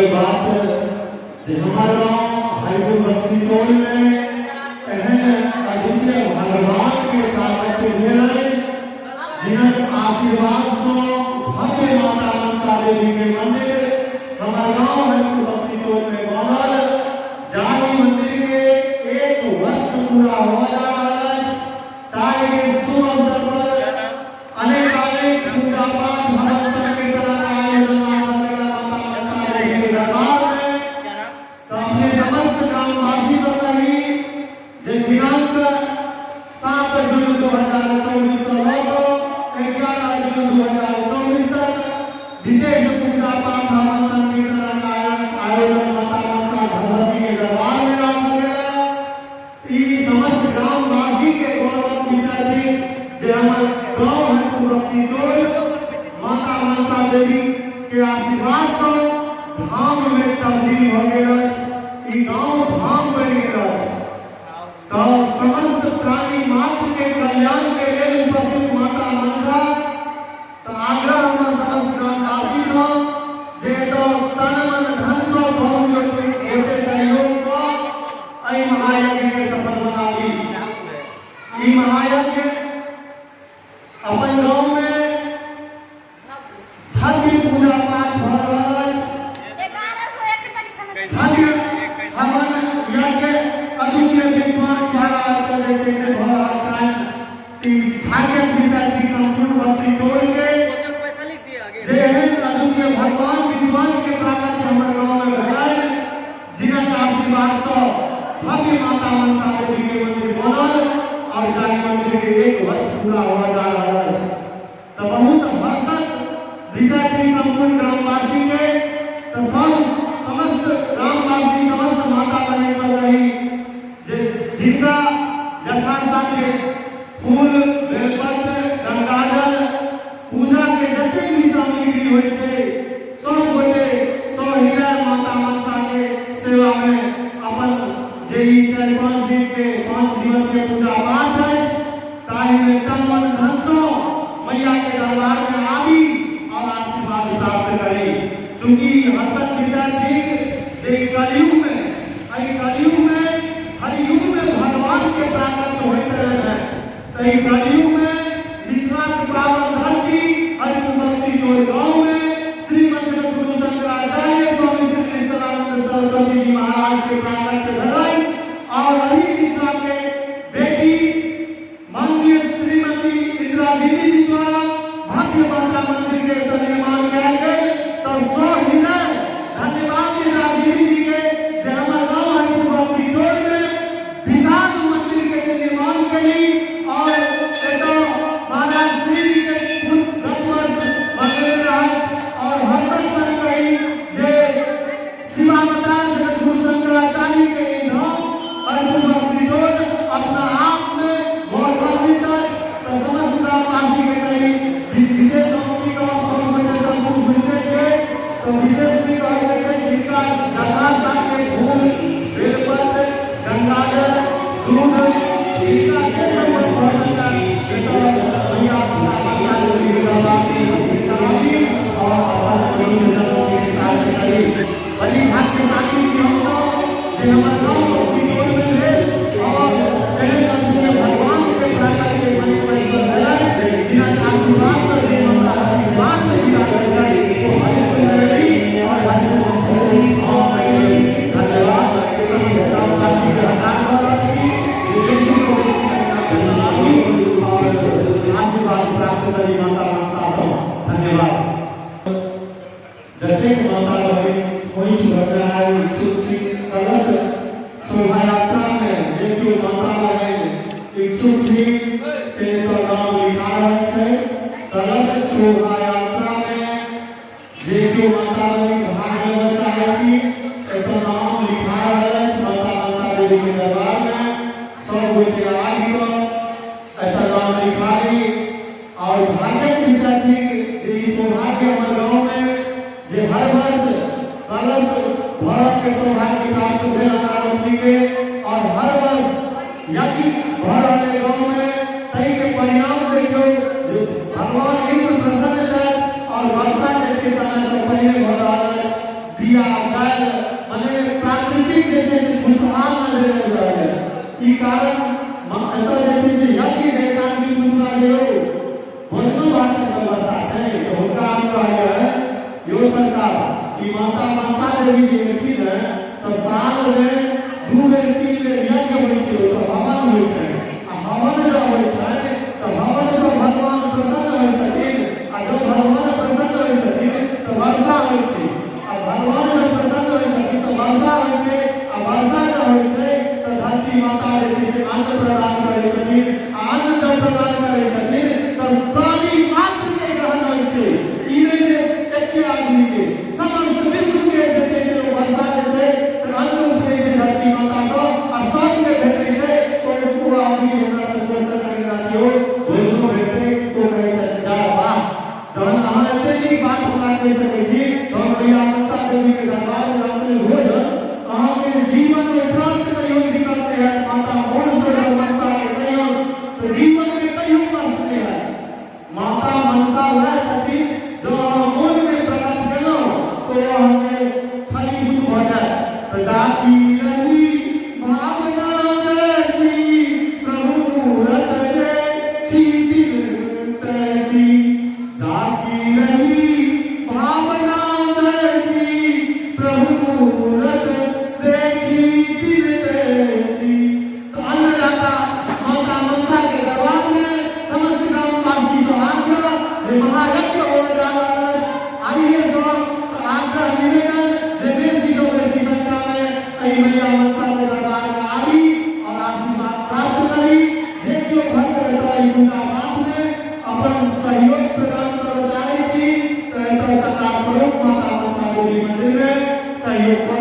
हर्षक बात जे हमर गाँव हरिपुर बक्सीटोल में एहन अद्वितीय भगवान के प्रागट्य भेलै जिनक आशीर्वाद सँ भव्य माता मनसा देवी के मंदिर हमर गाँव हरिपुर बक्सीटोल में बनल, जाहि मंदिर के एक वर्ष पूरा हुआ जा रहल अछि, ताहि के शुभ अवसर पर अनेकानेक पूजा पाठ हवन संकीर्तनक आयोजन राखल गेल माता मनसा देवी के दरबार में। तो अपने समस्त ग्रामवासी सब कही जे दिनांक 7 जून 2024 से लऽ कऽ 11 जून 2024 तक विशेष पूजा पाठ हवन संकीर्तनक आयोजन माता मनसा भगवती के दरबार में राखल गेल। ई समस्त ग्रामवासी के गौरवक विषय थिक जे हमर गांव हरिपुर बक्सीटोल माता मनसा देवी के आशीर्वाद सँ धाम में तब्दील भऽ गेल अछि। ई गांव धाम बनि गेल अछि। तऽ समस्त प्राणी मात्र के कल्याण के लेल उपस्थित माता मनसा, तऽ आग्रह हमर समस्त ग्रामवासी सँ जे एतऽ तन मन धन सँ सब गोटे सहयोग कऽ एहि महायज्ञ के सफल बनाबी। ई महायज्ञ अपन गाँव में भव्य पूजा पाठ भऽ रहल अछि। भव्य हवन यज्ञ अद्वितीय विद्वान द्वारा एतऽ जे छै से भऽ रहल छनि। ई भाग्यक विषय छी सम्पूर्ण बस्ती टोल के जे एहन अद्वितीय भगवान विद्वान के प्रागट्य हमर गाँव में भेलनि, जिनक आशीर्वाद सँ भव्य माता मनसा देवी के मंदिर बनल और जाहि मंदिर के एक वर्ष पूरा हुआ जा रहल अछि। तऽ बहुत हर्षक विषय छी सम्पूर्ण ग्रामवासी के। तऽ सब समस्त ग्रामवासी समस्त माता बहिन सब रही जे जिनका यथासाध्य फूल, बेलपत्र, गंगाजल, पूजा के जतेक भी सामग्री होइ छै, सब गोटे सहृदय माता मनसा के सेवा में अपन जे ई 4-5 दिन के 5 दिवसीय पूजा पाठ अछि ताहि में तन मन धन सँ मैया के दरबार में आबी और आशीर्वाद प्राप्त करी। चूँकि हर्षक विषय थिक जे ई कलयुग में, एहि कलयुग में हर युग में भगवान के प्रागट्य होइत रहै है, तऽ एहि कलयुग में मिथिला के पावन धरती हरिपुर टोल गांव में श्रीमद गुरु शंकराचार्य स्वामी श्री निश्चलानंद सरस्वती जी महाराज के प्रागट्य भेलनि और एहि मिथिला के बेटी माननीय श्रीमती इंदिरा दीदी जी द्वारा भव्य माता मंदिर के एतऽ निर्माण कयल गेल। तऽ सहृदय धन्यवाद इंदिरा दीदी जी के जे हमर गाँव हरिपुर टोल में विशाल मंदिर के जे निर्माण कयली और एतऽ महाराज श्री जी के गत वर्ष बनने रहत और हर्षक संग कही जे शिवावतार जगतगुरु शंकराचार्य के ई धाम हरिपुर टोल अपना आप में गौरवान्वित अछि। तऽ समस्त ग्रामवासी के कही विशेष हम की कहब, सब गोटे सम्पूर्ण बुझिते छियै, तऽ विशेष की कहै के छै जिनका यथासाध्य फूल, बेलपत्र, गंगाजल, दूध जिनका जे सम्भव भऽ सकल से तऽ मैया माता मनसा देवी के दरबार में उपस्थित कराबी और अपन मनुष्य जन्म के कार्य करी। बड़ी भाग्यशाली छी हमसब जे हमर गाँव बक्सी टोल में भेल और एहन अद्वितीय भगवान के प्रागट्य बनि बनि कऽ भेलनि, जिनक आशीर्वाद सँ जे हमरा आशीर्वाद में विराजल छथि ओ हरिपुर नगरी और हरिपुर बक्सी धाम बनि गेल। धन्यवाद। समस्त ग्रामवासी के हकार कऽ रहल छी जे बेसी सँ बेसी संख्या में आबी और आशीर्वाद प्राप्त करी माता मनसा सँ। धन्यवाद। जतेक माता बहिन खोइछ भरने आयल इच्छुक छी, कलश शोभा यात्रा में जे केओ माता बहिन इच्छुक छी से एतऽ नाम लिखा रहल छै। कलश शोभा यात्रा में जे केओ माता बहिन भाग लेबऽ चाहै छी एतऽ नाम लिखा रहल अछि। माता मनसा देवी के दरबार में सब गोटे आबि कऽ एतऽ नाम लिखा ली। और भाग्यक विषय थिक जे ई सौभाग्य हमर गाँव में जे हर वर्ष कलश भरऽ के सौभाग्य प्राप्त भेल हमरा लोकनि के और हर वर्ष यज्ञ भऽ रहल अइ गाँव में, ताहि के परिणाम देखियौ जे भगवान इन्द्र प्रसन्न छथि और वर्षा जे छै समय से पहिने भऽ रहल अछि। बिया दालि मने प्राकृतिक जे छै से खुशहाल नजर आबि रहल अछि। ई कारण एतऽ जे छै से यज्ञ जे एक आदमी पूछला जे यौ भोजनो भातक व्यवस्था छै, तऽ हुनका हम कहलियै यौ सरकार ई माता मनसा देवी जे एलखिन हेँ तऽ सालमे 2 बेर 3 बेर यज्ञ होइ छै, ओतऽ हवन होइ छै आ हवन जँ होइ छै तऽ हवनसँ भगवान प्रसन्न होइ छथिन आ जँ भगवान प्रसन्न होइ छथिन तऽ वर्षा होइ छै आ भगवान जँ प्रसन्न होइ छथिन तऽ वर्षा होइ छै आ वर्षा जँ होइ छै तऽ धरती माता जे छै से अन्न प्रदान करै छथिन आ अन्न जँ प्रदान करै छथिन तऽ प्राणी मात्रके ग्रहण होइ छै। ई नहि जे एके आदमीके, समस्त विश्वके जे छै से ओ वर्षा जे छै से अन्न उपजै छै धरती मातासँ आ सबके भेटै छै। कोइ ओ आदमी हमरासँ क्वेश्चन करै रहथि यौ भोजनो भेटतै? ओ कहै छथि जा वाह, जहन अहाँ एते नीक बात हमरा कहि सकै छी तहन भैया मनसा देवीके दरबारमे रात्रि भोजन अहाँके जीवनमे प्राप्त कहियो दिक्कत नहि हैत। माता मोनसँ जँ मनसाके कहियौ तऽ जीवनमे कहियो कष्ट नहि हैत। माता मनसा वएह छथिन जँ अहाँ मोनमे प्रकट केलहुँ तऽ ओ अहाँके फलीभूत भऽ जायत। तऽ जाति रही भावना जैसी प्रभु मूरत देखी तिन तैसी, जाति रही भावना जैसी प्रभु मूरत देखी तिन तैसी। तऽ अन्नदाता माता मनसा के दरबार में समस्त ग्रामवासी सँ आग्रह जे महायज्ञ होबय जा रहल अछि आइए सँ, तऽ आग्रह निवेदन जे बेसी सँ बेसी संख्या में एहि मैया मनसा के दरबार में आबी और आशीर्वाद प्राप्त करी। जे केओ भक्त एतऽ एहि पूजा पाठ में अपन सहयोग प्रदान करऽ चाहै छी तऽ एतऽ चंदा स्वरूप माता मनसा देवी मंदिर में सहयोग कऽ